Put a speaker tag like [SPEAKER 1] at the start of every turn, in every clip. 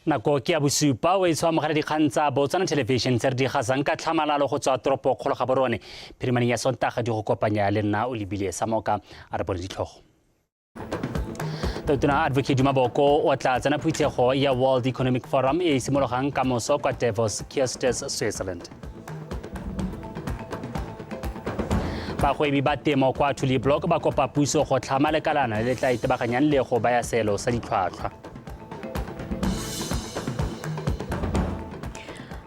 [SPEAKER 1] Nako ke ya bosupa o e tshwa amogela dikgang tsa Botswana Television tse re di gasang ka tlhamalalo go tswa toropo kgolo ga borone phirimaneng ya Sontaga di go kopanya le nna o lebile Samoka a re bone ditlhogo. Tautona Advocate Duma Boko o tla tsena phuthego ya World Economic Forum e e simologang ka moso kwa Davos, Kiestes, Switzerland. Bagwebi ba temo kwa Thuli Block ba kopa puso go tlhama lekalana le le tla itebaganyang le go baya seelo sa ditlhwatlhwa.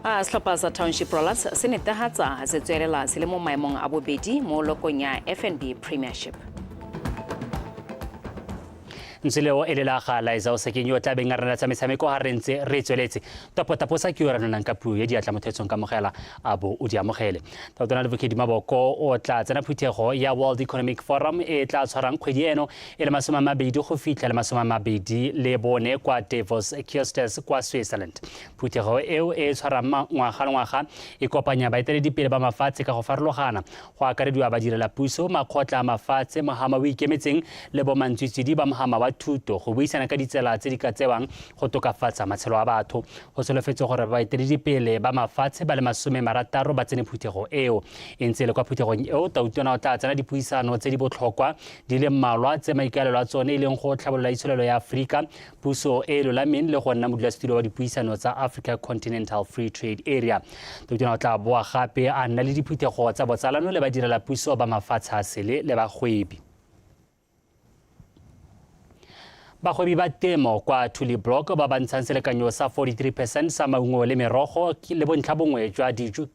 [SPEAKER 2] A setlhopha sa Township Rollers se netefatsa se tswelela se le mo maemong a bobedi mo lokong ya FNB Premiership.
[SPEAKER 1] Ntse leo e le la ga Liza Osekeng yo o tla beng a relatsa metshameko ga re ntse re tsweletse. Tapotaposa ke yo ranonang ka puo ya diatla motho etsong kamogela a bo o di amogele. Tautona Advocate Maboko o tla tsena phuthego ya World Economic Forum e tla tshwarang kgwedi eno e le 20 go fitlha le 24 kwa Davos Kiostes kwa Switzerland. Phuthego eo e e tshwarang ngwaga le ngwaga e kopanya baeteledipele ba mafatshe ka go farologana, go akarediwa badirelapuso, makgotla a mafatshe, mohama o ikemetseng le bomantswitswidi ba mohama wa thuto go buisana ka ditsela tse di ka tsewang go tokafatsa matshelo a batho. Go solofetswe gore baeteledipele ba mafatshe ba le 60 ba tsene phuthego eo. E ntse e le kwa phuthegong eo, Tautona o tla tsena dipuisano tse di botlhokwa di le mmalwa tse maikaelelo a tsone e leng go tlhabolola itsholelo ya Aforika, puso e e lolameng le go nna modulasetulo wa dipuisano tsa Africa Continental Free Trade Area. Tautona o tla boa gape a nna le diphuthego tsa botsalano le badirelapuso ba mafatshe a sele le bagwebi. Bagwebi ba temo kwa Thuli Block ba ba ntshang selekanyo sa 43 percent sa maungo le merogo le bontlha bongwe jwa dijo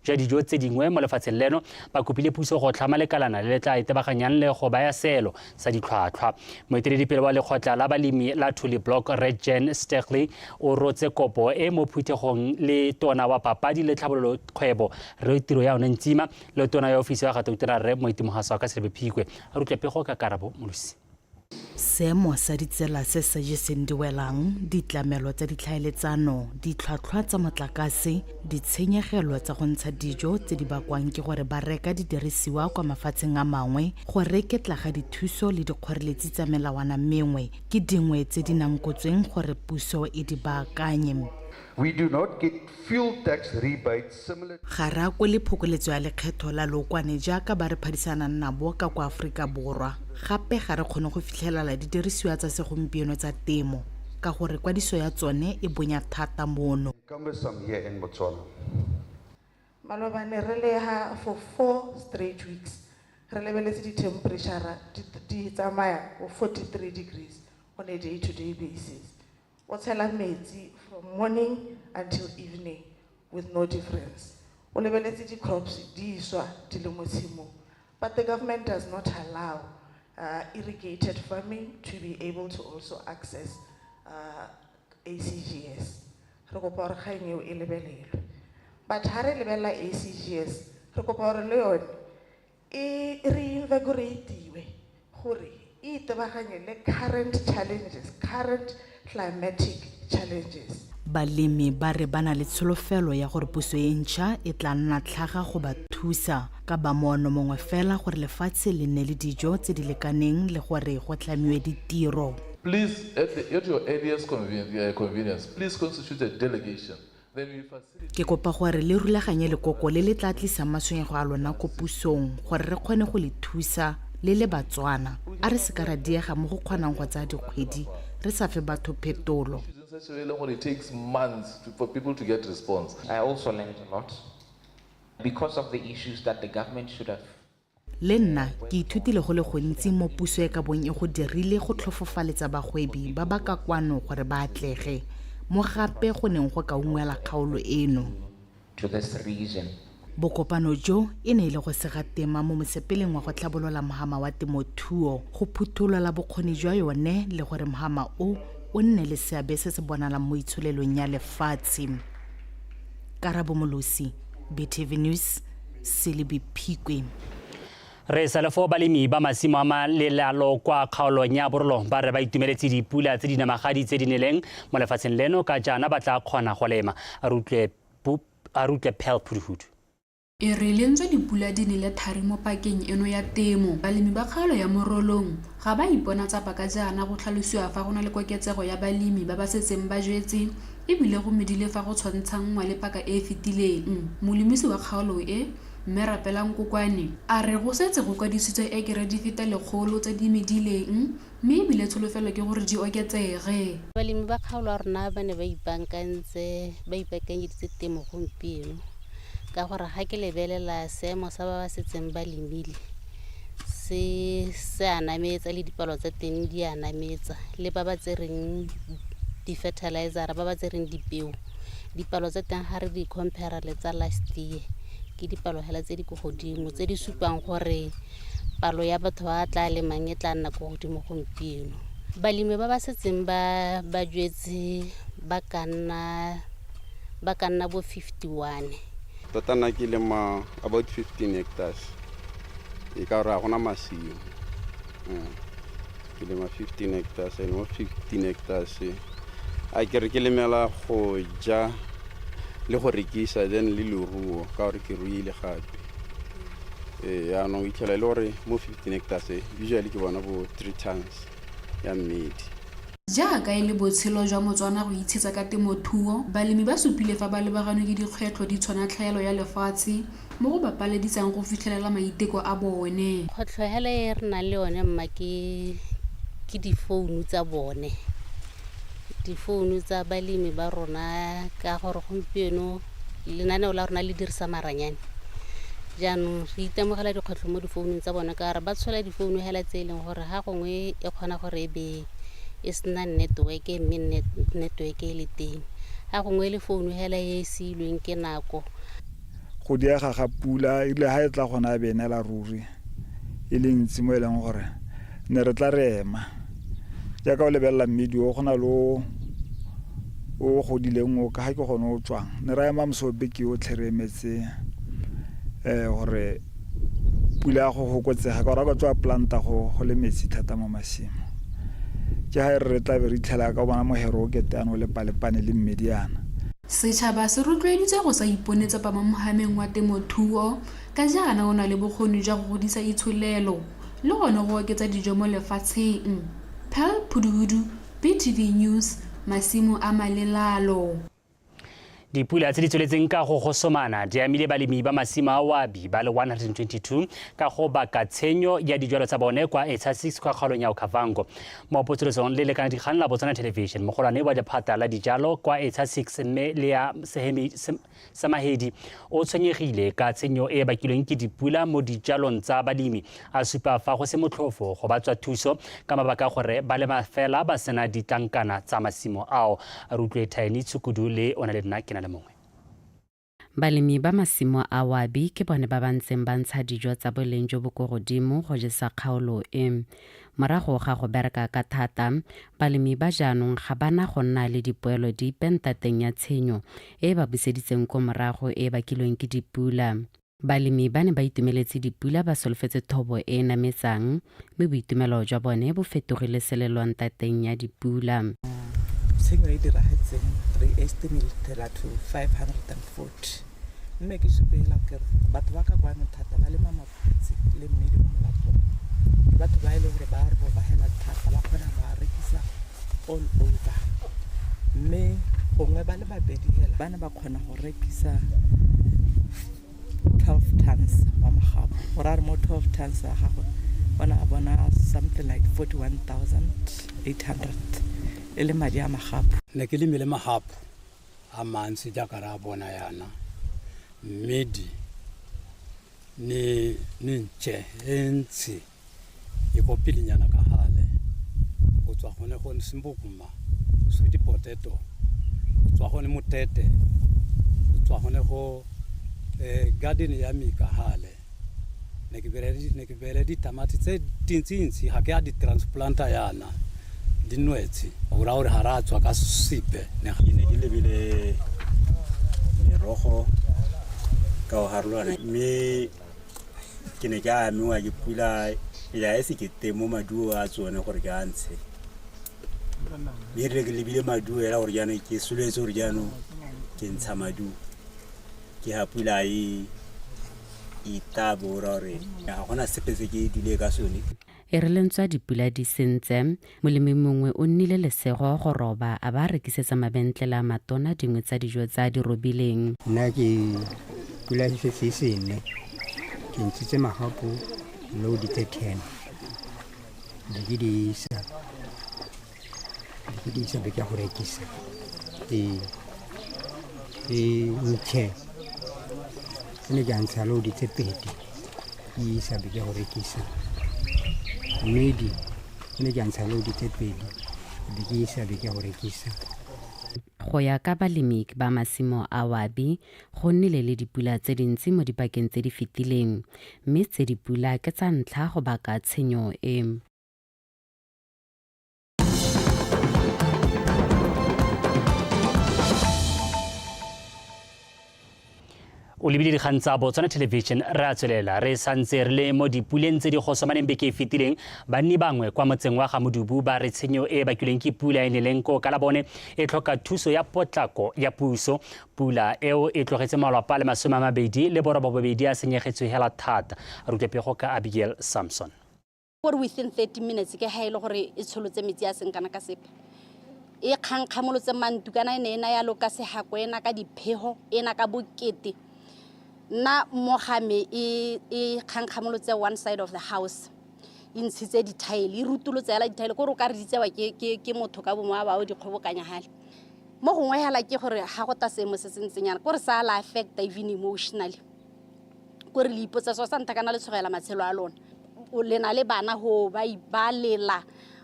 [SPEAKER 1] jwa dijo tse dingwe mo lefatsheng leno ba kopile puso go tlhama lekalana le le tla itebaganyang le go baya seelo sa ditlhwatlhwa. Moeteledipele wa lekgotla la balemi la Thuli Block Rre Jan Stegley o rotse kopo e mo phuthegong le tona wa papadi le tlhabololo kgwebo Rre Tiro ya one Ntsima le tona ya ofisi ya ga Tautona Rre Moeti Mogaswa ka Selebi Phikwe. A re utlwe pego ka Karabo Molosi.
[SPEAKER 3] Seemo sa ditsela se sa jeseng diwelang, ditlamelo tsa ditlhaeletsano, ditlhwatlhwa tsa motlakase, ditshenyegelo tsa go ntsha dijo tse di bakwang ke gore ba reka didirisiwa kwa mafatsheng a mangwe, go reketla ga dithuso le dikgoreletsi tsa melawana mengwe ke dingwe tse di nankotsweng gore puso e di baakanye.
[SPEAKER 4] We do not get fuel tax rebates similar.
[SPEAKER 3] Ga re akole phokoletso ya lekgetho la lookwane jaaka ba re phadisanang nabo ka kwa Aforika Borwa. Gape ga re kgone go fitlhelala didirisiwa tsa segompieno tsa temo ka gore kwadiso ya tsone e bonya thata mono.
[SPEAKER 4] Cumbersome here in Botswana.
[SPEAKER 5] Maloba ne re le ha for four straight weeks re lebeletse di-temperature di tsamaya go 43 degrees on a day to day basis. O tshela metsi from morning until evening with no difference. O lebeletse di-crops di swa di le mo tshimong. But the government does not allow irrigated farming to be able to also access ACGS. Re kopa gore kgang eo e lebelelwe. But ha re lebelela ACGS, re kopa gore le yone e reinvigoratiwe gore e itebaganye le current challenges, current climatic challenges.
[SPEAKER 3] Balemi ba re ba na le tsholofelo ya gore puso e ntšha e tla nna tlhaga go ba thusa ka ba moono mongwe fela gore lefatshe le nne le dijo tse di lekaneng le gore go tlhamiwe ditiro.
[SPEAKER 6] Please, at your earliest convenience, please constitute a delegation. Then we facilitate.
[SPEAKER 3] Ke kopa gore le rulaganye lekoko le le tla tlisang matshwenyego a lona ko pusong gore re kgone go le thusa le le Batswana. A re seka ra diega mo go kgonang go tsaya dikgwedi re sa fe batho phetolo.
[SPEAKER 6] In such a way e leng gore it takes months for people to get response.
[SPEAKER 7] I also learned a lot because of the issues that the government should have.
[SPEAKER 3] Le nna ke ithutile go le gontsi mo puso e ka bong e go dirile go tlhofofaletsa bagwebi ba ba ka kwano gore ba atlege, mo gape go neng go ka ungwela kgaolo eno.
[SPEAKER 7] To this region.
[SPEAKER 3] Bokopano jo e ne e le go sega tema mo mosepeleng wa go tlhabolola mohama wa temothuo, go phutholola bokgoni jwa yone le gore mohama o o nne le seabe se se bonalang mo itsholelong ya lefatshe. Karabo Molosi, BTV News, Selebi Phikwe.
[SPEAKER 1] Re sa le fo balemi ba masimo a malelalo kwa kgaolong ya Borolong ba re ba itumeletse dipula tse di namagadi tse di neleng mo lefatsheng leno ka jaana ba tla kgona go lema. A re utlwe Pearl Phuduhudu.
[SPEAKER 8] E re le ntswa dipula di nele thari mo pakeng eno ya temo, balemi ba kgaolo ya Morolong ga ba ipona tsapa ka jaana go tlhalosiwa fa go na le koketsego ya balemi ba ba setseng ba jwetse e bile go medile fa go tshwantshanngwa le paka e e fetileng. Molemisi wa kgaolo e, Mme Rapelang Kokwane, a re go setse go kwadisitswe ekere di feta 100 tse di medileng mme e bile tsholofelo ke gore di oketsege.
[SPEAKER 9] Balemi ba kgaolo ya rona ba ne ba ipaakantse, ba ipaakanyeditse temo gompieno ka gore ga ke lebelela seemo sa ba ba setseng ba lemile se se a nametsa le dipalo tsa teng di a nametsa le ba ba tsereng di-fertilizer ba ba tsereng dipeo dipalo tsa teng ga re di compare le tsa last year ke dipalo hela tse di ko godimo tse di supang gore palo ya batho ba tla lemang e tla nna ko godimo gompieno. Balemi ba ba setseng ba ba jwetse ba ka nna ba ka nna bo 51.
[SPEAKER 10] Tota nna ke lema about 15 hectares e ka gore ga gona masimo. Ke lema 15 hectares and mo 15 hectares a ke re ke lemela go ja le go rekisa then le leruo ka gore ke ruile gape. Ee, yaanong o itlhela e le gore mo 15 hectares usually ke bona bo 3 tons ya mmidi.
[SPEAKER 8] Jaaka e le botshelo jwa Motswana go itshetsa ka temo-thuo, balemi ba supile fa ba lebaganwe ke dikgwetlho di tshwana tlhaelo ya lefatshe mo go ba paledisang go fitlhelela maiteko a bone.
[SPEAKER 9] Kgwetlho hela e re nang le yone mma ke ke difounu tsa bone, difounu tsa balemi ba rona ka gore gompieno lenaneo la rona le dirisa maranyane. Jaanong re itemogela dikgwetlho mo difounung tsa bone ka gore ba tshola difounu hela tse e leng gore ga gongwe e kgona gore e be e sena network mme network e le teng, ga gongwe e le founu hela e e siilweng ke nako.
[SPEAKER 11] Go diega ga pula erile ga e tla gona a be e nela ruri e le ntsi mo e leng gore ne re tla re ema. Jaaka o lebelela mmidi o go na le o o godileng o ka ga ke gone o tswang, ne ra ema moso beke yotlhe re emetse gore pula ya go fokotsega ka gore a ka tswa planta go le metsi thata mo masimo. Ke ga e re re tla be re itlhela ka bona mohero o kete ano o lepalepane le mmedi yana.
[SPEAKER 8] Setšhaba se rotloeditswe go sa ipone tsapa mo mohameng wa temothuo ka jaana o na le bokgoni jwa go godisa itsholelo le gone go oketsa dijo mo lefatsheng. Pearl Phuduhudu, BTV News, masimo a Malelalo.
[SPEAKER 1] Dipula tse di tsweletseng ka go gosomana di amile balemi ba masimo a wabi ba le 122 ka go baka tshenyo ya dijalo tsa bone kwa Etsha 6 kwa kgaolong ya Okavango. Mo potsolotsong le lekana dikgang la Botswana Television, mogolwane wa lephata la dijalo kwa Etsha 6 mme le ya Samahedi o tshwenyegile ka tshenyo e e bakilweng ke dipula mo dijalong tsa balemi, a supa fa go se motlhofo go ba tswa thuso ka mabaka a gore ba lema fela ba sena ditlankana tsa masimo ao. Re utlwe Tiny Tshukudu le o na le nna ke na le mongwe.
[SPEAKER 12] Balemi ba masimo a Wabi ke bone ba ba ntseng ba ntsha dijo tsa boleng jo bo ko godimo go jesa kgaolo e. Morago ga go bereka ka thata, balemi ba jaanong ga ba na go nna le dipoelo dipe ntateng ya tshenyo e ba buseditseng ko morago e bakilweng ke dipula. Balemi ba ne ba itumeletse dipula ba solofetse thobo e e nametsang, mme boitumelo jwa bone bo fetogile selelo ntateng ya dipula.
[SPEAKER 5] Tshenyo e diragetseng re estimatela to 540, mme ke supela ke re batho ba ka kwano thata ba lema maphutse le mmidi mo molapong. Ke batho ba e leng gore ba roba hela thata, ba kgona go a rekisa all over, mme gongwe ba le babedi hela ba ne ba kgona go rekisa 12 tons wa magapu. Go raya gore mo 12 tons ya gagwe o ne a bona something like 41,800 e le madi a magapu.
[SPEAKER 13] Ne ke lemile magapu a mantsi jaaka re a bona yana, mmidi ni ntše e ntsi e ko pelenyana ka gale, go tswa gone go sembokuma, sweet potato, go tswa gone motete, go tswa gone go garden ya me ka gale. Ne ke beele ditamati tse dintsintsi, ga ke a di transplanta yana, di nwetse, go raya gore ga re a tswa ka sepe.
[SPEAKER 14] Ke ne ke lebile merogo ka go harologana, mme ke ne ke amiwa ke pula ya e se ke teng mo maduo a tsone gore ke a ntshe. Mme erile ke lebile maduo hela gore jaanong ke solofetse gore jaanong ke ntsha maduo, ke ga pula e Itabora gore ga gona sepe se ke dule ka sone.
[SPEAKER 12] E re le ntswa dipula di sentse, molemi mongwe o nnile lesego go roba a ba rekisetsa mabentlele a matona dingwe tsa dijo tse a di robileng.
[SPEAKER 15] Nna ke pula e setse e sene, ke ntshitse magapu load tse 10, di ke di isa, di ke di isa be ke ya go rekisa. E ntšhe ke ne ke a ntsha load tse 2, ke isa be ke ya go rekisa. Mmidi ke ne ke a ntsha load tse 2, be ke isa be ke ya go rekisa.
[SPEAKER 12] Go ya ka balemi ba masimo a Wabi, go nnile le dipula tse dintsi mo dipakeng tse di fetileng, mme tse dipula ke tsa ntlha go baka tshenyo e.
[SPEAKER 1] O lebile dikgang tsa Botswana Television, re a tswelela re santse re le mo dipuleng tse di gosomaneng beke e fetileng. Banni bangwe kwa motseng wa Gamodubu ba re tshenyo e bakilweng ke pula e neleng ko ka la bone e tlhoka thuso ya potlako ya puso. Pula eo e tlogetse malwapa a le 28 a senyegetswe hela thata. Re utlwe pego ka Abigail Samson.
[SPEAKER 16] Gore within 30 minutes ke ha e le gore e tsholotse metsi a seng kana ka sepe. E kgankgamolotse mantu kana e ne e na yalo ka sehako, e na ka diphego, e na ka bokete. Nna mo ga me e kgankgamolotse one side of the house, e ntshitse dithaele, e rutolotse hela dithaele, kore o ka re di tsewa ke motho ka bongwe ba o di kgobokanya hale. Mo gongwe hela ke gore ga go ta seemo se se ntseng yana, kore sa la affecta even emotionally. Kore le ipotsa so sa ntha kana le tshogela matshelo a lona. O le na le bana ho ba ba lela,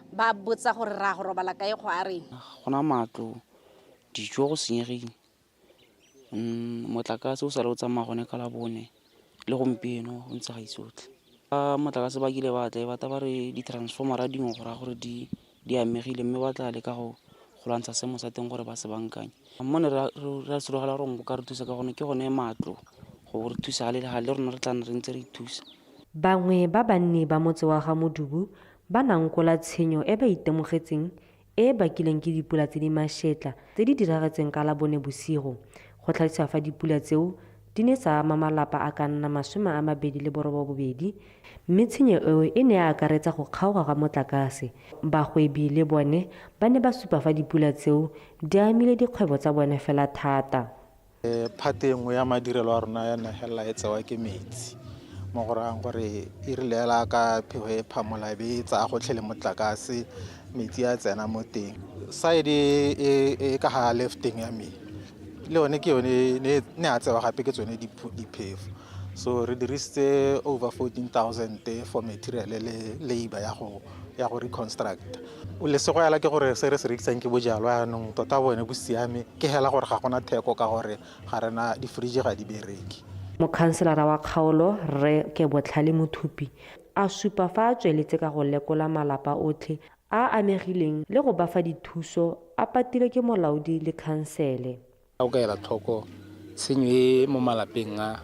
[SPEAKER 16] ba botsa gore ra go robala kae go a reng.
[SPEAKER 17] Gona matlo, dijo go senyegile. Motlakase o sale o tsamaya gone ka labone le gompieno o ntse ga ise otlhe. Ba motlakase ba kile ba tla, ba tla ba re di-transformera dingwe go raya gore di amegile, mme ba tla leka go lwantsha seemo sa teng gore ba se bankanye. Mo ne re a sologela gore go ka re thusa ka gone ke gone matlo, go re thusa le gale rona re tla nna re ntse re ithusa.
[SPEAKER 18] Bangwe ba banni ba motse wa Gamodubu ba nankola tshenyo e ba itemogetseng e e bakileng ke dipula tse di mašetla tse di diragetseng ka labone bosigo. Go tlhalosiwa fa dipula tseo di ne tsa ama malapa a ka nna 28, mme tshenyo eo e ne ya akaretsa go kgaoga ga motlakase. Bagwebi le bone ba ne ba supa fa dipula tseo di amile dikgwebo tsa bone fela thata.
[SPEAKER 19] Phate e nngwe ya madirelo a rona ya nagella e tsewa ke metsi, mo go rayang gore e rile hela ka phego e phamola e be e tsaya gotlhe le motlakase, metsi a tsena mo teng. Side e ka ga lefteng ya me le yone ke yone ne a tsewa gape ke tsone diphefo. So re dirisitse over 14,000 for material le labor ya go reconstruct. Lesego hela ke gore se re se rekisang ke bojalwa, jaanong tota bone bo siame, ke hela gore ga gona theko ka gore ga rena di-fridge ga di bereke.
[SPEAKER 18] Mokhanselara wa kgaolo Rre Kebotlhale Mothupi a supa fa a tsweletse ka go lekola malapa otlhe a amegileng le go ba fa dithuso a patilwe ke molaodi le khansele.
[SPEAKER 20] O ka ela tlhoko tshenyo e mo malapeng a,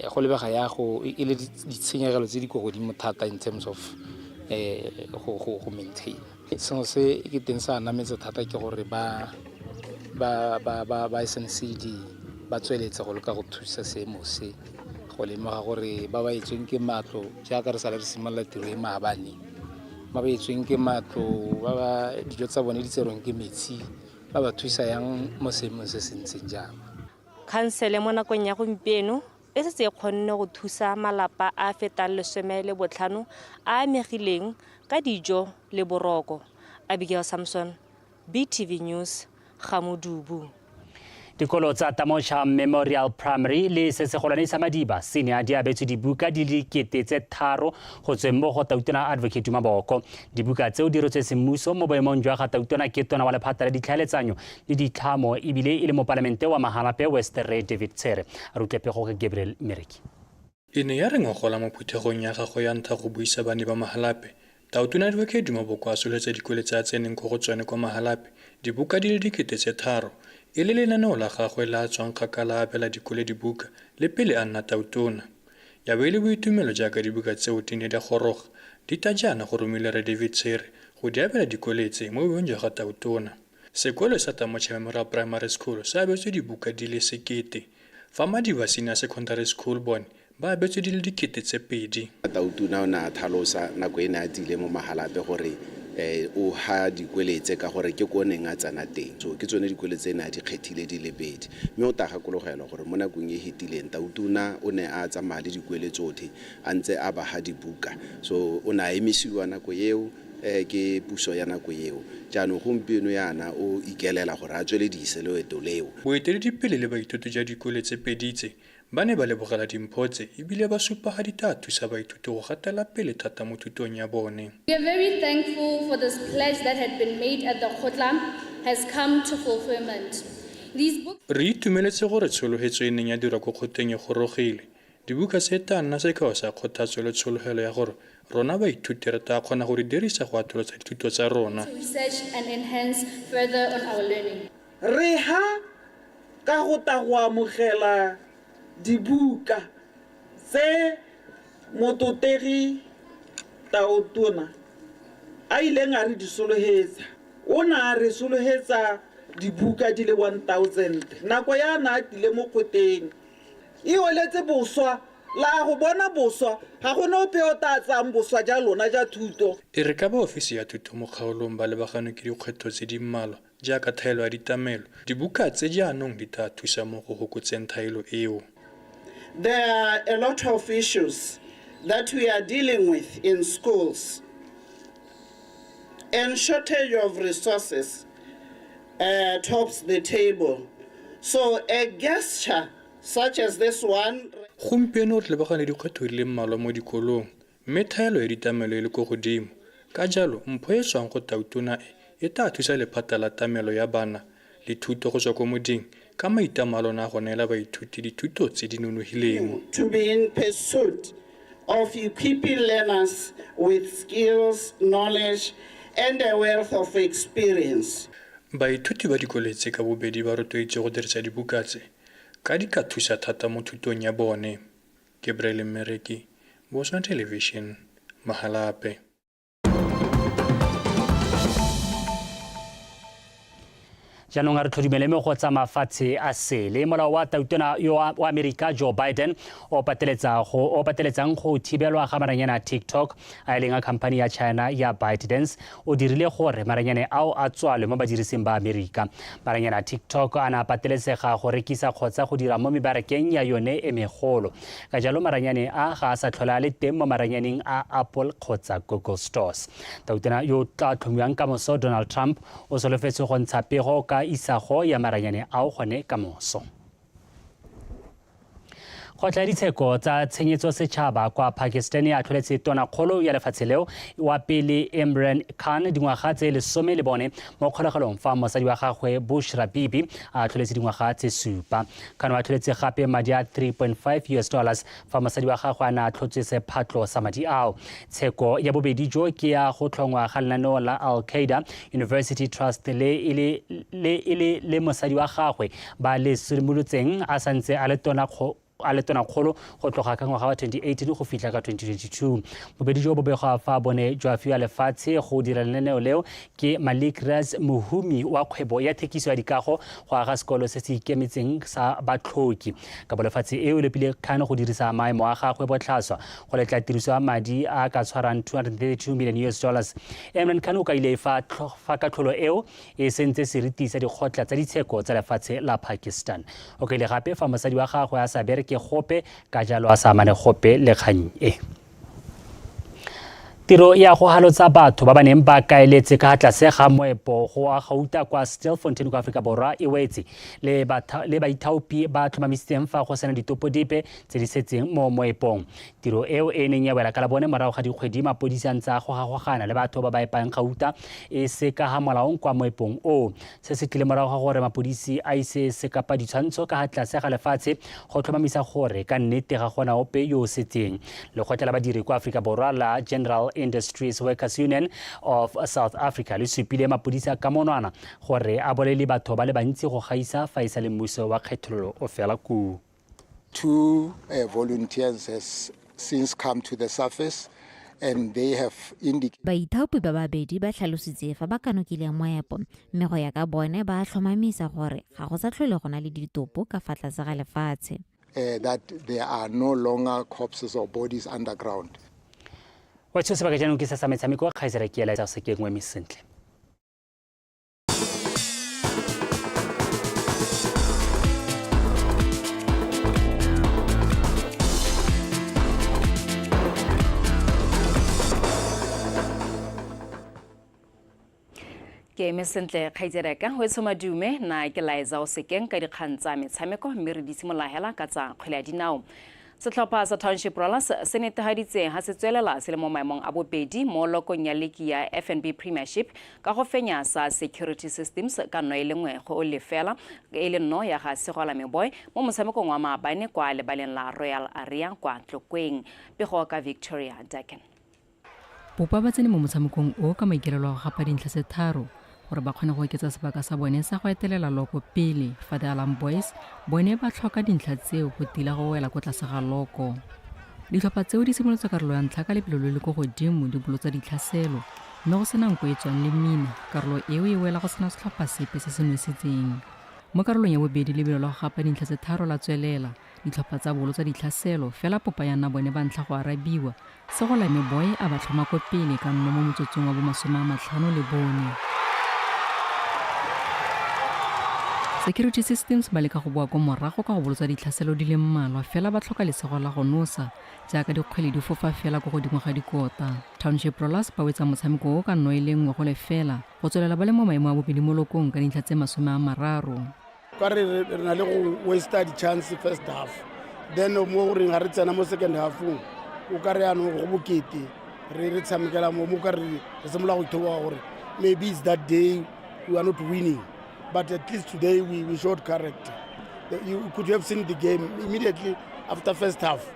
[SPEAKER 20] go lebega ya go e le ditshenyegelo tse di kwa godimo thata in terms of go maintain. Sengwe se ke teng sa nametse thata ke gore ba SNCD ba tsweletse go leka go thusa seemo se, go lemoga gore ba ba etsweng ke matlo jaaka re sale re simolola tiro e maabane, ba ba etsweng ke matlo, ba ba dijo tsa bone di tserweng ke metsi, ba ba thusa yang mo seemong se se ntseng jang.
[SPEAKER 18] Khansele mo nakong ya gompieno e setse e kgonne go thusa malapa a fetang 15 a amegileng ka dijo le boroko. Abigail Samson, BTV News, Gamodubu.
[SPEAKER 1] Dikolo tsa Tamocha Memorial Primary le se segolwane sa Madiba se ne a di abetswe dibuka di le 3,000 go tsweng mo go Tautona Advocate Maboko. Dibuka tseo di rotswe semmuso mo boemong jwa ga Tautona ke tona wa lephata la ditlhaeletsanyo le ditlhamo ebile e le mopalamente wa Mahalapye West Rre David Tshere. A re utlwe pego ka Gabriel Mereki.
[SPEAKER 21] E ne ya re ngogola mo phuthegong ya gagwe ya ntlha go buisa bane ba Mahalapye, Tautona Advocate Maboko a soletse dikole tse a tseneng ko go tsone kwa Mahalapye dibuka di le 3,000 e le lenaneo la gagwe la tswang kgakala abela dikole dibuka le pele a nna Tautona. Ya bo e le boitumelo jaaka dibuka tseo di ne di goroga di ta jaana go romile Rre David Tshere go di abela dikole tse mo boemong jwa ga Tautona. Sekolo sa Tamocha Memorial Primary School se abetswe dibuka di le 1,000, fa Madiba Senior Secondary School bone ba abetswe di le 2000.
[SPEAKER 2] Tautona o ne a tlhalosa nako e ne a tsile mo Mahalapye gore o ha dikwele tse ka gore ke ko neng a tsena teng. So ke tsone dikwele tse ne a di kgethile di le pedi. Mme o tla gakologelwa gore mo nakong e fetileng Tautona o ne a tsamaya le dikwele tsotlhe a ntse a ba ha dibuka. So o ne a emisiwa nako eo ke puso ya nako eo. Jaanong gompieno yana o ikelela gore a tsweledise loeto leo.
[SPEAKER 21] Boeteledipele le baithuti ja dikole tse pedi tse ba ne ba lebogela dimpho tse ebile ba supa ga di tla thusa baithuti go gatela pele thata mo thutong ya bone.
[SPEAKER 22] We are very thankful for this pledge that had been made at the Kgotla has come to fulfillment. These books
[SPEAKER 21] Re itumeletse gore tshologetso e neng ya dirwa ko kgoteng e gorogile. Dibuka tse tla nna sekao sa kgothatso le tshologelo ya gore rona baithuti re tla kgona go di dirisa go atolosa dithuto tsa rona.
[SPEAKER 22] to research and enhance further on our learning.
[SPEAKER 23] Re ha ka go ta go amogela dibuka tse mototegi Tautona a ileng a re di solohetsa. O ne a re solohetsa dibuka di le 1000 nako ya na a tlile mo kgoteng. E oletse boswa la go bona boswa ga gona ope o tla tsayang boswa ja lona ja thuto.
[SPEAKER 21] E re ka ba ofisi ya thuto mo kgaolong ba lebaganwe ke dikgwetlho tse di mmalwa jaaka thaelo ya ditamelo, dibuka tse jaanong di tla thusa mo go fokotseng thaelo eo.
[SPEAKER 24] There are a lot of issues that we are dealing with in schools, and shortage of resources tops the table. So a gesture such as this one.
[SPEAKER 21] Gompieno re lebagane dikgwetlho di le mmalwa mo dikolong, mme thaelo ya ditamelo e le ko godimo. Ka jalo, mpho e tswang go Tautona e tla thusa lephata la tamelo ya bana le thuto go tswa ko moding ka maitlamo a lona a go neela baithuti dithuto tse di nonofileng.
[SPEAKER 24] To be in pursuit of equipping learners with skills, knowledge, and a wealth of experience.
[SPEAKER 21] Baithuti ba dikole tse ka bobedi ba rotloeditswe go dirisa dibuka tse ka di ka thusa thata mo thutong ya bone. Gabriel Mmereki, Botswana Television, Mahalapye.
[SPEAKER 1] Jaanong a re tlhodumele mo go tsa mafatshe a sele. Molao wa tautona yo wa Amerika Joe Biden o pateletsang go thibelwa ga maranyane a TikTok a e leng a khamphani ya China ya ByteDance o dirile gore maranyane ao a tswalwe mo badirising ba Amerika. Maranyane a TikTok a ne a pateletsega go rekisa kgotsa go dira mo mebarakeng ya yone e megolo. Ka jalo maranyane a ga a sa tlhole a le teng mo maranyaneng a Apple kgotsa Google stores. Tautona yo tla tlhomiwang ka moso Donald Trump o solofetse go ntsha pego ka isago ya maranyane ao gone ka moso. Kgotla ya ditsheko tsa tshenyetso setšhaba kwa Pakistan e atlholetse tonakgolo ya lefatshe leo wa pele Imran Khan dingwaga tse 14 mo kgolegelong fa mosadi wa gagwe Bushra Bibi a atlholetse dingwaga tse 7. Khan o atlholetse gape madi a 3.5 US dollars fa mosadi wa gagwe a ne a tlhotswe sephatlo sa madi ao. Tsheko ya bobedi jo ke ya go tlhongwa ga lenaneo la Al-Qaeda University Trust le e le mosadi wa gagwe ba le simolotseng a santse a le tonakgolo go tloga ka ngwaga wa 2018 go fitlha ka 2022. Bobedi jo bo begwa fa bone jwa fiwa lefatshe go dira lenaneo leo ke Malik Raz, mohumi wa kgwebo ya thekiso ya dikago go aga sekolo se se ikemetseng sa batlhoki. Ka bolefatshe eo e lepile Khan go dirisa maemo a gagwe botlhaswa go letla tiriso ya madi a ka tshwarang 232 million US dollars. Imran Khan o kaile fa katlholo eo e sentse seriti sa dikgotla tsa ditsheko tsa lefatshe la Pakistan. O kaile gape fa mosadi wa gagwe a sa bereke gope ka jalo a sa amane gope le kgang e. Tiro ya go halotsa batho ba ba neng ba kaeletse ka tlase ga moepo go a gauta kwa Stilfontein kwa Afrika Borwa e wetse le baithaopi ba tlhomamisitseng fa go sena ditopo dipe tse di setseng mo moepong. Tiro eo e neng ya wela ka labone morago ga dikgwedi mapodisi a ntse a gogagogana le batho ba ba epang gauta e se ka ga molaong kwa moepong oo. Se se tlile morago ga gore mapodisi a ise sekapa ditshwantsho ka ga tlase ga lefatshe go tlhomamisa gore ka nnete ga gona ope yo o setseng. Lekgotla la badiri kwa Afrika Borwa la General Industries Workers Union of South Africa le supile mapodisi a ka monwana gore a bolele batho ba le bantsi go gaisa fa e sa le mmuso wa kgethololo o fela koo.
[SPEAKER 25] Two volunteers has since come to the surface and they have indicated.
[SPEAKER 26] Baithaopi ba babedi ba tlhalositse fa ba kanokile moepo mme go ya ka bone ba tlhomamisa gore ga go sa tlhole go na le ditopo ka fa tlase ga lefatshe.
[SPEAKER 25] that there are no longer corpses or bodies underground.
[SPEAKER 1] Wa tsho sebaka jaanong ke sa sa metshameko kgaitsela ke ela tsa se ke nngwe sentle.
[SPEAKER 3] Ke eme sentle kgaitsedeka o tshomadume na ke laetsa o sekeng ka dikgang tsa metshameko mme re di simolola hela ka tsa kgwele ya dinao. Setlhopha sa Township Rollers se netehaditse ha se tswelela se le mo maemong a bobedi mo lokong ya liki ya FNB Premiership ka go fenya sa Security Systems ka 1 le 1 go lefela e le 0 ya ga Segola Meboy mo motshamekong wa maabane kwa lebaleng la Royal Area kwa Tlokweng. Pego ka Victoria Daken.
[SPEAKER 4] Bopa ba tsene mo motshamekong o ka maikaelelo a go gapa dintlha tse tharo gore ba kgone go oketsa sebaka sa bone sa go etelela loko pele fa The Alarm Boys bone ba tlhoka dintlha tseo go tila go wela ko tlase ga loko. Ditlhopha tseo di simolotse karolo ya ntlha ka lebelo le le ko godimo di bolotsa ditlhaselo mme go sena nko e tswang le mmina karolo eo e wela go sena setlhopha sepe se se nosetseng. Mo karolong ya bobedi lebelo la go gapa dintlha tse tharo la tswelela ditlhopha tsa bolotsa ditlhaselo fela popa ya nna bone ba ntlha go arabiwa Segolame Boy a ba tlhoma ko pele ka nno mo motsotsong wa bo 54. Security Systems ba leka go boa ko morago ka go bolotsa ditlhaselo di le mmalwa fela ba tlhoka lesego la go nosa jaaka dikgwele di fofa fela ko godimo ga dikota. Township Rollers ba wetsa motshameko o ka 1-0 go tswelela ba le mo maemo a bobedi mo lokong ka dintlha tse 30.
[SPEAKER 6] Ka re re na le go waste di-chance first half, then mo goreng ga re tsena mo second halfong o ka re yanong go bokete re re tshamekela mo mo ka re re simolola go ithoboga gore maybe it's that day we are not winning, but at least today we showed character. You could have seen the game immediately after first half.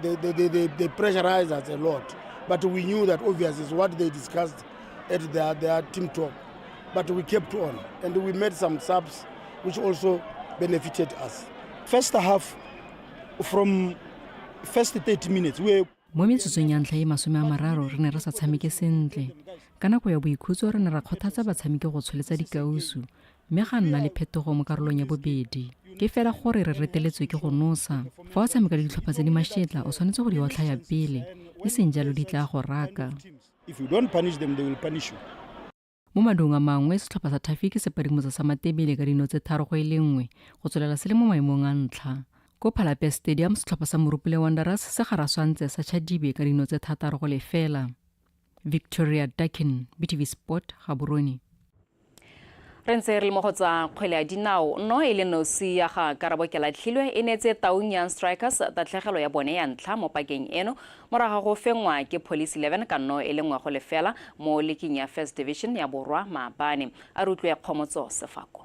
[SPEAKER 6] They pressurized us a lot, but we knew that obviously is what they discussed at their team talk. But we kept on and we made some subs which also benefited us.
[SPEAKER 7] First half, from first 30 minutes, we
[SPEAKER 4] Mo metsotsong ya ntlha e 30 re ne re sa tshameke sentle. Ka nako ya boikhutso re ne ra kgothatsa batshameki go tsholetsa dikausu mme ga nna le phetogo mo karolong ya bobedi. Ke fela gore re reteletswe ke go nosa. Fa o tshameka le ditlhopha tse di mašetla o tshwanetse go di otlhaya pele, e seng jalo di tla go raka.
[SPEAKER 7] If you don't punish them, they will punish you.
[SPEAKER 4] Mo madung a mangwe setlhopha sa Tafiki se padimotsa sa Matebele ka dino tse 3-1 go tswelela se le mo maemong a ntlha. Ko Palapye Stadium setlhopha sa Morupule Wanderers se garaswantse sa Chadibe ka dino tse 6-0. Victoria Dakin, BTV Sport, Gaborone.
[SPEAKER 3] Re ntse re le mo go tsa kgwele ya dinao no e le nosi ya ga Karabo Kelatlhilwe e neetse Taung Young Strikers tatlhegelo ya bone ya ntlha mo pakeng eno morago go fengwa ke Police 11 ka 1-1 mo leking ya First Division ya Borwa maabane. A re utlwe Kgomotso Sefako.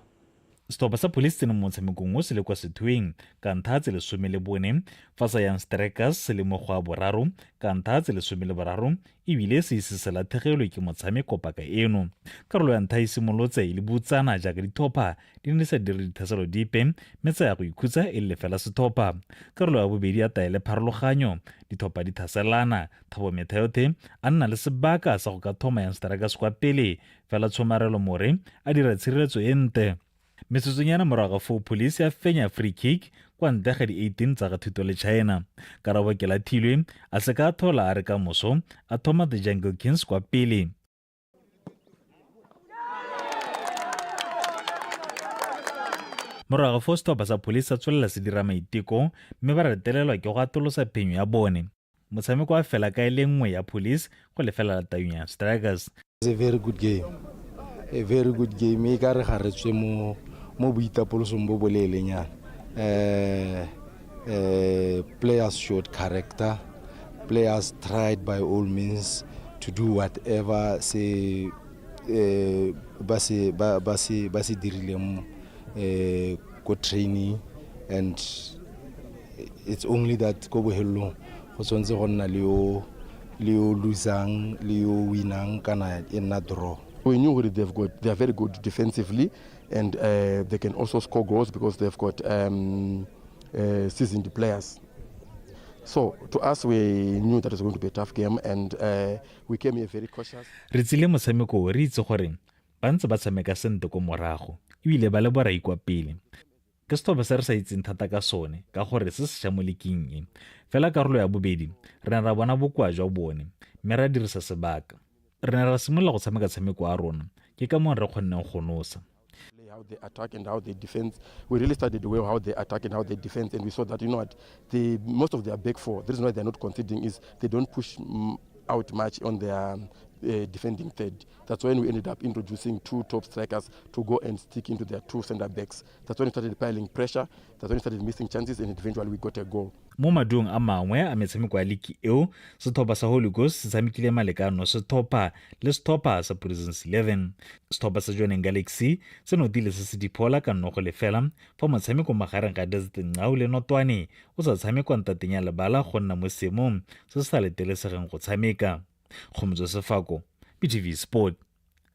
[SPEAKER 9] Setlhopha sa Police tsene mo motshamekong o se le kwa sethoeng ka ntlha tse 14 fa sa Young Strikers se le mo go a boraro ka ntlha tse 13 ebile se ise se latlhegelwe ke motshameko paka eno. Karolo ya ntlha e simolotse e le botsana jaaka ditlhopha di ne di sa dire dithaselo dipe mme tsa ya go ikhutsa e le lefela setlhopha. Karolo ya bobedi ya taele pharologanyo ditlhopha di thaselana Thabo Methayothe a nna le sebaka sa go ka thoma Young Strikers kwa pele fela Tshomarelo More a dira tshireletso e ntle. Metsotsonyana morago ga foo Police ya fenya free kick kwa ntle ga di-18 tsa ga Thuto le China. Karabo Kelathilwe a se ka a thola a re ka moso a thoma The Jungle Kings kwa pele. Morago ga foo setlhopha sa Police sa tswelela se dira maiteko mme ba retelelwa ke go atolosa phenyo ya bone. Motshameko wa fela ka e le 1 ya Police go lefela la Taung Young Strikers.
[SPEAKER 10] It's a very good game. A very good game. E ka re ga re tswe mo boitapolosong bo boleelenyana. Players showed character. Players tried by all means to do whatever se ba se dirileng ko training, and it's only that ko bohelong go tshwanetse go nna le yo losang le yo winang kana e nna draw.
[SPEAKER 27] We knew that they are very good defensively, and they can also score goals because they've got seasoned players. So to us, we knew that it was going to be a tough game, and we came here very cautious.
[SPEAKER 9] Re tsile motshameko re itse gore ba ntse ba tshameka sentle ko morago ebile ba le borai kwa pele. Ke setlhopha se re sa itseng thata ka sone ka gore se sešwa mo liking e. Fela karolo ya bobedi re ne ra bona bokoa jwa bone mme ra dirisa sebaka. Re ne ra simolola go tshameka tshameko wa rona, ke ka moo re kgonneng go nosa.
[SPEAKER 27] How they attack and how they defend. We really studied the way how they attack and how they defend, and we saw that, you know what, they, most of their back four, the reason why they're not conceding is they don't push out much on their defending third. That's when we ended up introducing two top strikers to go and stick into their two centre backs. That's when we started piling pressure. That's when we started missing chances, and eventually we got a goal.
[SPEAKER 9] Mo maduong a mangwe a metshameko ya liki eo, setlhopha sa Holy Ghost se tshamekile malekano setlhopha le setlhopha sa Prisons 11. Setlhopha sa Jwaneng Galaxy se notile se se diphola ka 0-0 fa motshameko magareng ga Desert Ncau le Notwane o sa tshamekwa ntateng ya lebala go nna mo seemong se se sa letelesegeng go tshameka. Kgomotso Sefako, BTV Sport,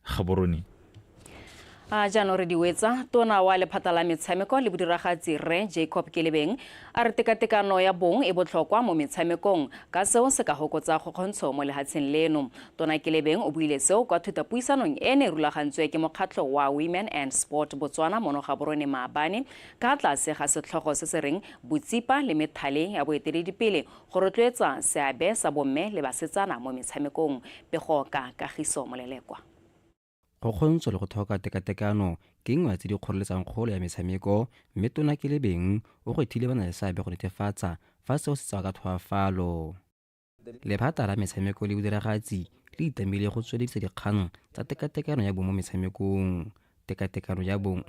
[SPEAKER 9] Gaborone.
[SPEAKER 3] A jaanong re di wetsa. Tona wa lephata la metshameko le bodiragatsi rre Jacob Kelebeng a re tekatekano ya bong e botlhokwa mo metshamekong ka seo se ka hokotsa kgokgontsho mo lehatsheng leno. Tona Kelebeng o buile seo kwa thutapuisanong e ne e rulagantswe ke mokgatlho wa Women and Sport Botswana mono Gaborone maabane ka tlase ga setlhogo se se reng botsipa le methale ya boeteledipele go rotloetsa seabe sa bomme le basetsana mo metshamekong. Pego ka Kagiso Molelekwa.
[SPEAKER 5] Kgokgontsho le go tlhoka tekatekano ke nngwe ya tse di kgoreletsang kgolo ya metshameko, mme Tona Kelebeng o gwethile ba na le seabe go netefatsa fa seo se tsewa ka tlhoafalo. Lephata la metshameko le bodiragatsi le itamile go tsweledisa dikgang tsa tekatekano ya bong mo metshamekong. Tekatekano ya bong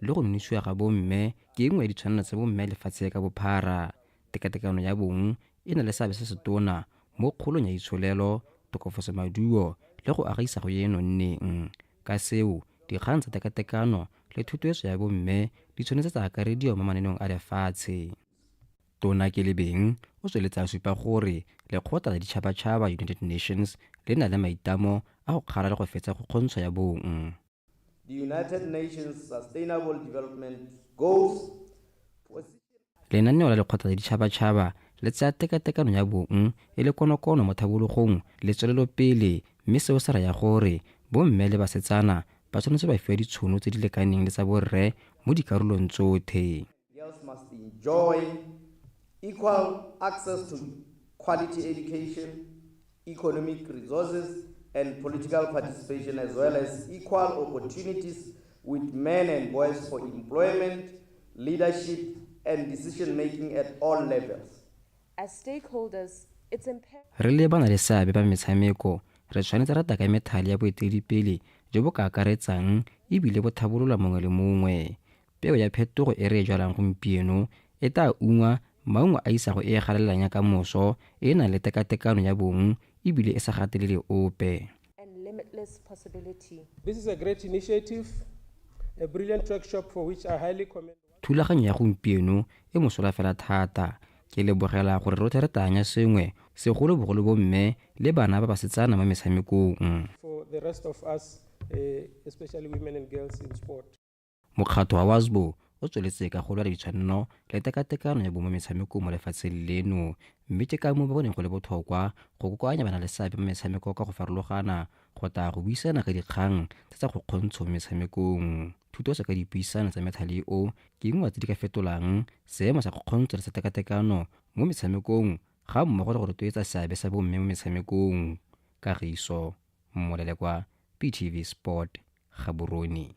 [SPEAKER 5] le go nonosiwa ga bomme ke nngwe ya ditshwanelo tsa bomme lefatshe ka bophara. Tekatekano ya bong e na le seabe se setona mo kgolong ya itsholelo, tokafatso maduo le go aga isago e e nonneng. Ka seo, dikgang tsa tekatekano le thotloetso ya bomme di tshwanetse tsa akarediwa mo mananeong a lefatshe. Tona Kelebeng o tsweletse a supa gore lekgotla la ditšhabatšhaba United Nations le na le maitlamo a go kgala le go fetsa kgokgontsho ya bong.
[SPEAKER 8] The United Nations Sustainable Development Goals.
[SPEAKER 5] Lenaneo la lekgotla la ditšhabatšhaba le tsaya tekatekano ya bong e le konokono mo thabologong le tswelelopele, mme seo se raya gore bomme le basetsana ba tshwanetse ba fiwa ditšhono tse di lekaneng le tsa borre mo dikarolong tsothe.
[SPEAKER 8] Girls must enjoy equal access to quality education, economic resources, and political participation, as well as equal opportunities with men and boys for employment, leadership, and decision-making at all levels.
[SPEAKER 11] As stakeholders, it's imperative.
[SPEAKER 5] Re le bana le seabe ba metshameko, re tshwanetse ra taka methale ya boeteledipele jo bo ka akaretsang ebile bo thabolola mongwe le mongwe. Peo ya phetogo e re e jwalang gompieno e tla ungwa maungo a isago e e galalelang ya kamoso e e nang le tekatekano ya bong ebile e sa gatelele ope.
[SPEAKER 11] And limitless possibility.
[SPEAKER 12] This is a great initiative, a brilliant workshop for which I highly commend.
[SPEAKER 5] Thulaganyo ya gompieno e mosola fela thata. Ke lebogela gore rotlhe re tanya sengwe, segolobogolo bomme le bana ba basetsana mo metshamekong.
[SPEAKER 12] For the rest of us, especially women and girls in sport.
[SPEAKER 5] Mokgatho wa WASBO o tsweletse ka go lwela ditshwanelo le tekatekano ya bong mo metshamekong mo lefatsheng leno, mme ke ka moo ba boneng go le botlhokwa go kokoanya bana le seabe mo metshameko ka go farologana go tla go buisana ka dikgang tse tsa kgokgontsho mo metshamekong. Thuto ka dipuisano tsa methale o ke nngwe tse di ka fetolang seemo sa kgokgontsho le sa tekatekano mo metshamekong ga mmogo le go rotloetsa seabe sa bomme mo metshamekong. Kagiso Molelekwa, BTV Sport, Gaborone.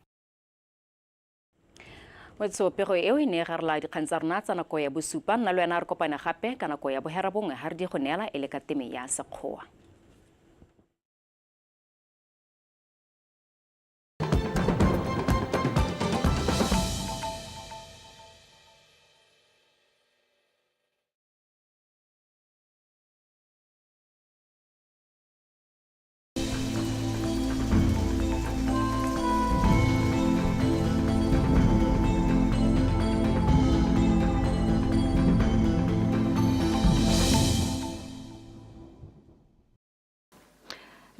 [SPEAKER 3] Wetso pego eo e ne e garela dikgang tsa rona tsa nako ya bosupa. Nna le wena re kopane gape ka nako ya boherabongwe ha re di go neela e le ka teme ya Sekgowa.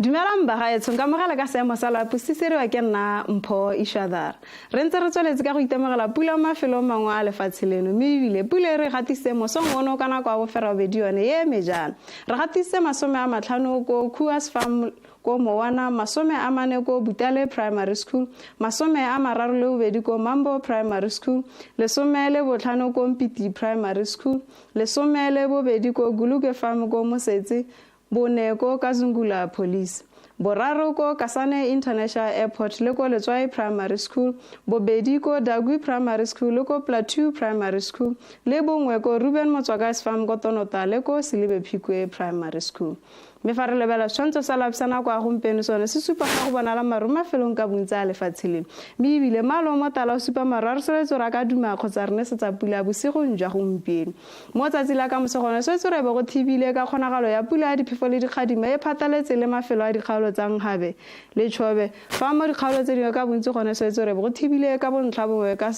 [SPEAKER 13] Dumelang bagaetsho, nka mogela ka seemo sa loapi se seriwa ke nna Mpho Ishadara. Re ntse re tsweletse ka go itemogela pula mo mafelong mangwe a lefatshe leno, mme ebile pula e re gatisitse mosong ono ka nako ya boferabobedi yone e eme jaana. Re gatisitse 50 ko Khuas Farm ko Mowana, 40 ko Butale Primary School, 32 ko Mambo Primary School, 15 ko Mpiti Primary School, 12 ko Guluke Farm ko Mosetse, 4 ko Kazungula Police, 3 ko Kasane International Airport le ko Letswai Primary School, 2 ko Dagwi Primary School le ko Plateau Primary School, le 1 ko Ruben Motswaka's Farm ko Tonota le ko Selibe Phikwe Primary School. Mme fa re lebela setshwantsho sa loapi sa nako ya gompieno sone se supa fa go bonala maru mafelong ka bontsi a lefatshe leno, mme ebile mmala o motala o supa maru a re soletse gore a ka duma kgotsa re nesetsa pula bosigong jwa gompieno. Mo tsatsi la ka moso gone swetse re be go thibile ka kgonagalo ya pula ya diphefo le dikgadima e phataletse le mafelo a dikgaolo tsa Nhabe le Chobe, fa mo dikgaolo tse dingwe ka bontsi gone swetse re be go thibile ka bontlha bongwe ka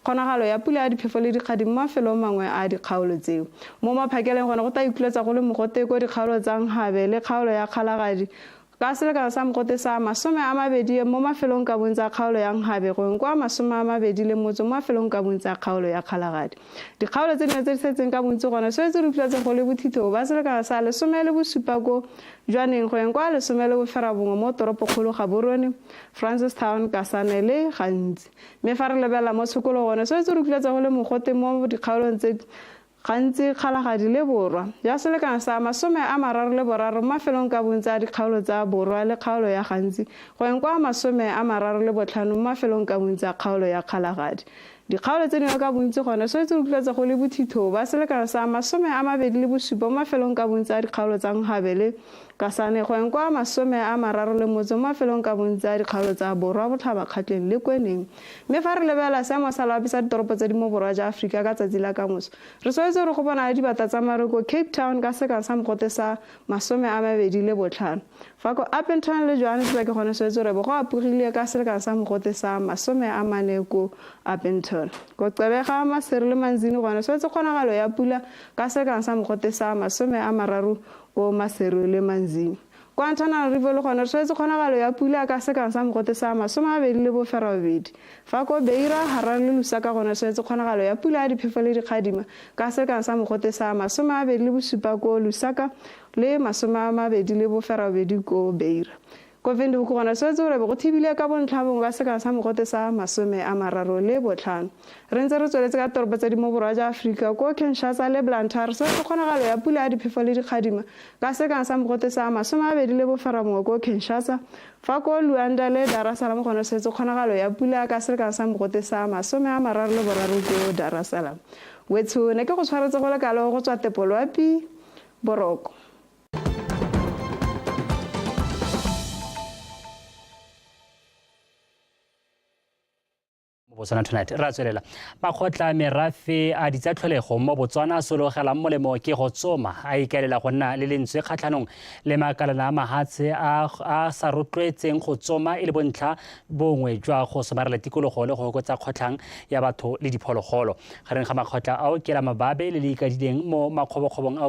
[SPEAKER 13] kgonagalo ya pula ya diphefo le dikgadima mo mafelong mangwe a dikgaolo tseo. Mo maphakeleng gone go tla ikuletsa go le mogote ko dikgaolo tsa Nhabe le kgaolo ya Kgalagadi ka selekano sa mogote sa 20 mo mafelong ka bontsi a kgaolo ya Nhabe gongwe kwa 28 mo mafelong ka bontsi a kgaolo ya Kgalagadi. Dikgaolo tse dingwe tse di setseng ka bontsi gone swetse re utlwetse go le bothitho ba selekano sa 17 ko Jwaneng go kwa 19 mo toropokgolo Gaborone, Francistown, Kasane le Gantsi. Mme fa re lebelela mo tshokolo gone swetse re utlwetse go le mogote mo dikgaolong tse Gantsi Kgalagadi le Borwa ya selekano sa 33 mo mafelong ka bontsi a dikgaolo tsa Borwa le kgaolo ya Gantsi go yeng kwa 35 mo mafelong ka bontsi a kgaolo ya Kgalagadi. Dikgaolo tse dingwe ka bontsi gone swetse re utlwetse go le bothitho ba selekano sa 27 mo mafelong ka bontsi a dikgaolo tsa Nhabe le Kasane go yeng kwa 31 mo mafelong ka bontsi a dikgaolo tsa Borwa, Botlhaba, Kgatleng le Kweneng. Mme fa re lebelela seemo sa loapi sa ditoropo tse di mo borwa jwa Aforika ka tsatsi la kamoso, re swetse gore go bonala dibata tsa maru ko Cape Town ka sekang sa mogote sa 25. Fa ko Upington le Johannesburg gone swetse gore bo go apogile ka selekano sa mogote sa 40 ko Upington. Ko Gqeberha, Maseru le Manzini gone swetse kgonagalo ya pula ka selekano sa mogote sa 30 ko Maseru le Manzini. Kwa Antananarivo le gone re tshwanetse kgonagalo ya pula ka sekang sa mogote sa 28. Fa ko Beira, Harare le Lusaka gone re tshwanetse kgonagalo ya pula ya diphefo le dikgadima ka sekang sa mogote sa 27 ko Lusaka le 28 ko Beira. Ko Windhoek gone tshwanetse gore be go thibile ka bontlha bongwe ka sekang sa mogote sa 35. Re ntse re tsweletse ka toropo tse di mo borwa jwa Aforika, ko Kinshasa le Blantyre tshwanetse kgonagalo ya pula ya diphefo le dikgadima ka sekang sa mogote sa 29 ko Kinshasa. Fa ko Luanda le Dar es Salaam gone tshwanetse kgonagalo ya pula ka selekano sa mogote sa 33 ko Dar es Salaam. Wetsho, ne ke go tshwaretse go le kalo go tswa Tepoloapi, boroko.
[SPEAKER 1] Botswana Tonight re a tswelela. Makgotla merafe a ditsa tlholego mo Botswana a sologelang molemo ke go tsoma a ikaelela go nna le lentswe kgatlhanong le makalana a mahatshe a sa rotloetseng go tsoma e le bontlha bongwe jwa go somarela tikologo le go oketsa kgotlhang ya batho le diphologolo. Gareng ga makgotla ao ke la Mababe le le ikadileng mo makgobokgobong ao.